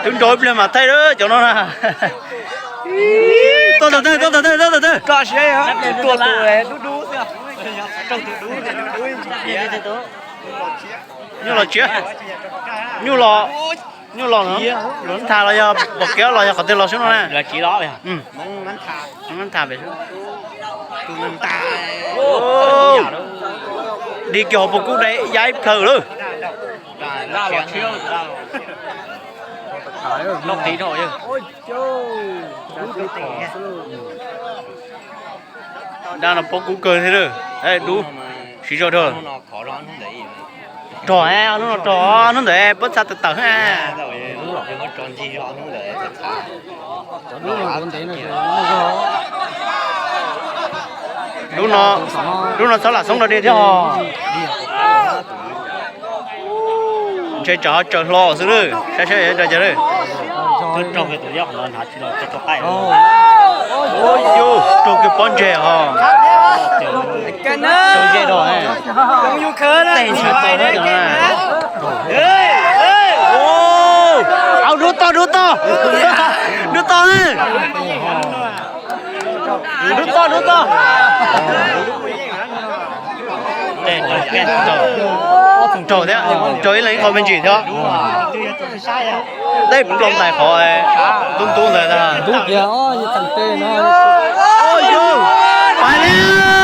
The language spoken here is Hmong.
Twb nrau ib pliag mas thaij lawm cov no na. Tuaj tawm tawg, tuaj tawm tawg, tuaj tawm tawg. Nyuj los tsiab. Nyuj los, nyuj los lov ntha los yog pom kev los yog qhov twg los xwb no na. Ntha pem xwb. Dig kiag hauv pob kub dai ya ib plhaw lawm. Dab no pob kub kawg thiab lawm. Dub, siv zog rog. Rog, hnub no rog, hnub ntawd pob txha tawm tawm. Lub no, lub no txhob lam xoob rau dig thiab os. Ntshe tsam ho tsaws hlo xwb lawm, saib saib yog cas lawm. Raug kiag pob ntseg ho. Raug ze rog. Tej ntshav tau no. Au, dub tog, dub tog, dub tog. Dub tog, dub tog. Raug thiab, raug ib leeg ib qho me ntsis thiab. Tej plooj ntais qhov ntub ntub ntawd. Pais li.